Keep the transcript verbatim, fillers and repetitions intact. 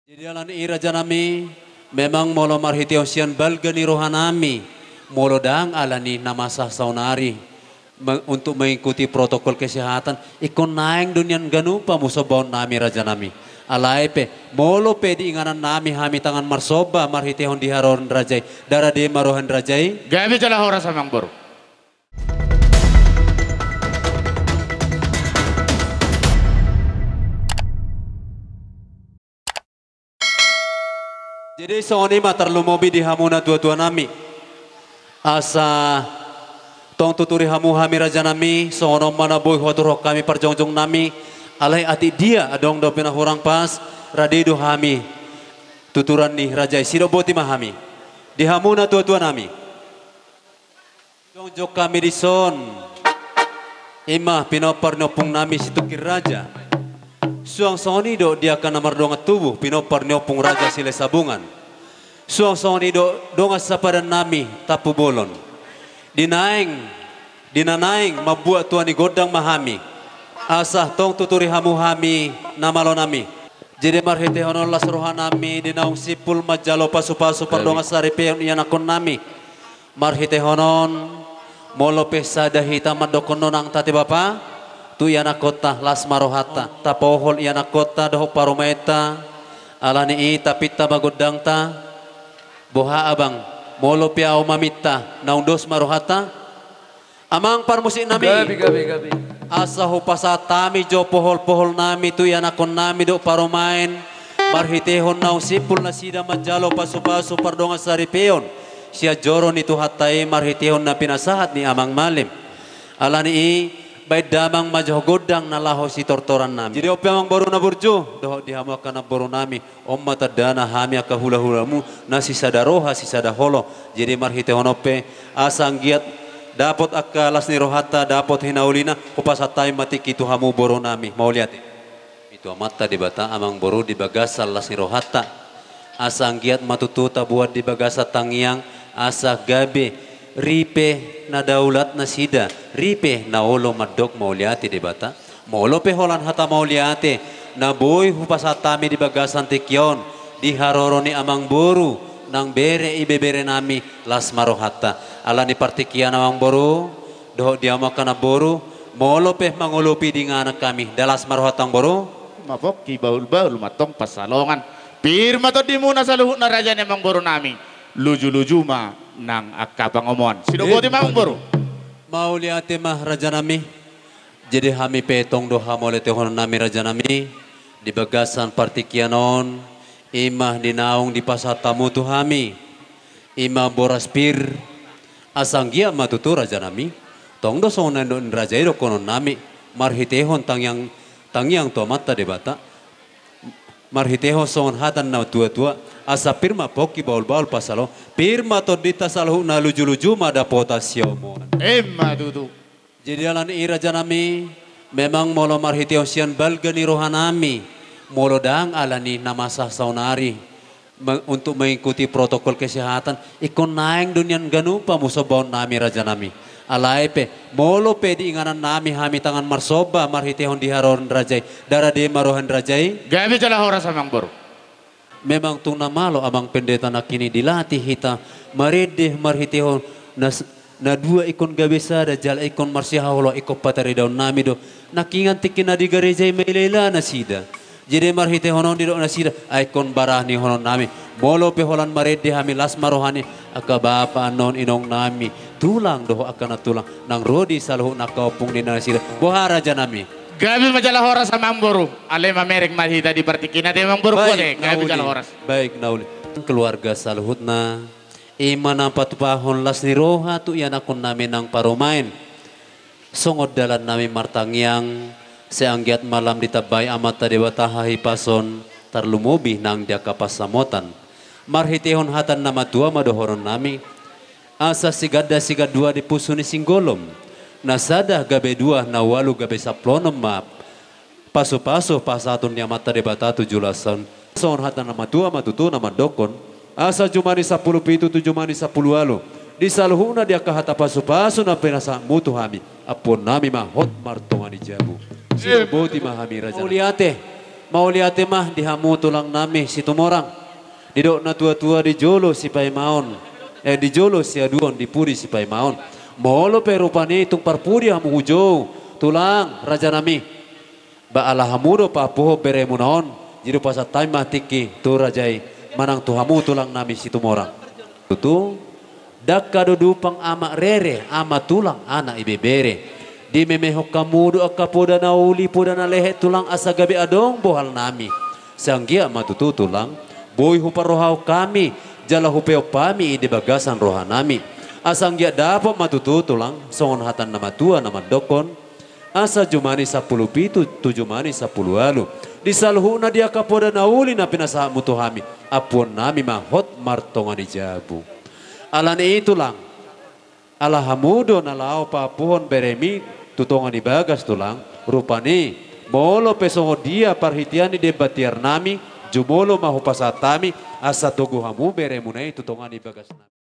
Jadi alani i rajanami, memang molo marhiteon sian balga ni rohanami, molo ndang alani na masa saonari, me-, untuk mengikuti protokol kesehatan, ingkon naeng do nian ganup hamu sombaonnami rajanami. Alai pe, molo pe di inganannami hami tangan marsomba marhiteon di haroro ni raja i, ndada dema roha ni raja i. Gabe jala horas amang boru. Jadi songon i ma tarlumobi di hamu natuatuanami. Asa tong tuturi hamu hami rajanami, songon on ma na boi huaturhon hami parjongjongnami, alai atik dia adong dope na hurang pas, rade do hami tuturan ni raja i, sidok boti ma hami. Di hamu natuatuanami. Jongjong hami dison, i ma pinompar ni ompungnami Situngkir Raja. Suang songon i do di angka na mardongan tubu, pinompar ni Ompung Raja Silahisabungan. Suang songon i do dongan sapadannami Tampubolon. Di naeng, di na naeng mambuat tua ni gondang ma hami. Asa tong tuturi hamu hami na malonami. Jadi marhitehon on las rohanami di naung simpul manjalo pasupasu pardongan saripeon ianakkonnami. Marhitehon on, molo pe sada hita mandokkon nang ate bapa, tu ianakkonta las ma rohanta, tapohol ianakkonta dohot parumaenta, alani i tapinta ma gondangta, boha abang, molo pe ahu maminta, naung dos ma rohanta, Amang parmusiknami. Gabe, gabe, gabe. Asa hupasahat hami jo pohol-poholnami tu ianakkonnami dohot parumaen, marhitehon naung simpul nasida manjalo pasupasu pardongan saripeon sian joro ni Tuhanta i marhitehon na pinasahat ni Amang Malim. Alani i, baen damang ma jo gondang na laho sitortorannami. Jadi on pe amang boru na burju, dohot di hamu angka namborunami. On ma tandana hami angka hulahulamu, na sisada roha, sisada holong. Jadi marhitehon on pe, asa anggiat dapot angka las ni rohanta, dapot hinaulina, hupasahat hami ma tingki tu hamu borunami. Mauliate. Di tu Amanta Debata amang boru di bagasan las ni rohanta. Asa anggiat ma tutu taboan di bagasan tangiang, asa gabe ripe na daulat nasida, ripe na olo mandok mauliate Debata. Molo pe holan hata mauliate, na boi hupasahat hami di bagasan tingki on, di haroro ni amang boru, nang bere ibeberenami, las ma rohanta. Alani partingkian amang boru, dohot di hamu angka namboru, molo pe mangolopi di inganan hami, nda las ma rohanta amang boru. Ma pongki bahulbahul ma tong pansalongan. Pir ma tondimuna saluhutna raja ni amang borunami. Lujuluju ma nang angka pangomoan. Sidok boti ma amang boru. Mauliate ma rajanami. Jadi hami pe tong do hamauliatehononnami rajanami, di bagasan partingkian on, i ma di naung dipasahat hamu tu hami, i ma boras pir, asa anggiat ma tutu rajanami, tong do songon na nidok ni raja i dohononnami, marhitehon tangiang, tangiang tu Amanta Debata, marhitehon songon hata ni natuatua, asa pir ma pongki bahulbahul pansalongan, pir ma tondinta saluhutna lujuluju ma dapotan sihaumuan. Emma tutu. Jadi alani i rajanami, memang molo marhitehon sian balga ni rohanami, molo ndang alani na masa saonari, me-, untuk mengikuti protokol kesehatan, ingkon naeng do nian ganup hamu sombaonnami rajanami. Alai pe, molo pe di inganannami hami tangan marsomba marhitehon di haroro ni raja i, nda rade ma roha ni raja i. Gabe jala horas amang boru. Memang tung na malo amang pendeta nangkin i dilatih hita marende marhitehon na s-, na dua ingkon gabe sada jala ingkon marsihaholongan ingkon pataridaonnami do. Nangkiningan tingki na di gareja i mailaila nasida. Jadi marhitehon on didok nasida, ai ingkon barani hononnami. Molo pe holan marende hami las ma rohani angka bapa annon inongnami, tulang dohot angka nantulang, nang ro di saluhutna angka ompung ninna nasida. Boha rajanami. Gabe ma jala horas amang boru. Alai mamereng ma hita di partingkian on amang boru. Baik, kuat, eh. Gabe jala horas. Baik, na uli. Keluarga saluhutna, i ma na patupahon las ni roha tu ianakkonnami nang parumaen. Songon dalannami martangiang, sai anggiat ma lam ditambai Amanta Debata hahipason, tarlumobi nang di angka pansamotan. Marhitehon hata ni na matua ma dohononnami. Asa siganda sigandua di pusu ni singgolom. Na sada gabe dua, na ualu gabe sampulu onom ma. Pasupasu pasahaton ni Amanta Debata tu joloan on. Songon hata ni na matua ma tutu na mandokkon. Asa jumani sampulu pitu tu jumani sampulu ualu. Di saluhutna di angka hata pasupasu na pinasahatmu tu hami. Ampuonnami ma hot martonga ni jabu. Sidok boti ma hami raja. Mauliate. Mauliate ma di hamu tulang nami Situmorang. Didok na tua-tua di jolo sipaimaon, eh, di jolo siaduon, di pudi sipaimaon. Molo pe rupani tung parpudi hamu hujou, tulang, raja nami. Ba ala hamu do papuho beremuna on, jadi pasahat hami ma tingki tu raja i, manang tu hamu tulang nami Situmorang. Tutu, dangka do dupang ama rere, ama tulang, anak ibebere. Dimemehon hamu do angka poda na uli, poda na lehet tulang asa gabe adong bohal nami. Sai anggiat ma tutu tulang, boi huparrohahon hami, jala hupeop hami i di bagasan roha nami. Asa anggiat dapot ma tutu tulang, songon hata na matua na mandokkon, asa jumani sampulu pitu tu jumani sampulu ualu. Di saluhutna di angka poda na uli na pinasahatmu tu hami, ampuon nami ma hot martonga ni jabu. Alani i tulang, ala hamu do na laho papuhon beremi tu tonga ni bagas tulang, rupani, molo pe songon dia parhitean ni demban tiar nami, jumolo ma hupasahat hami, asa togu hamu beremuna i tu tonga ni bagas nami.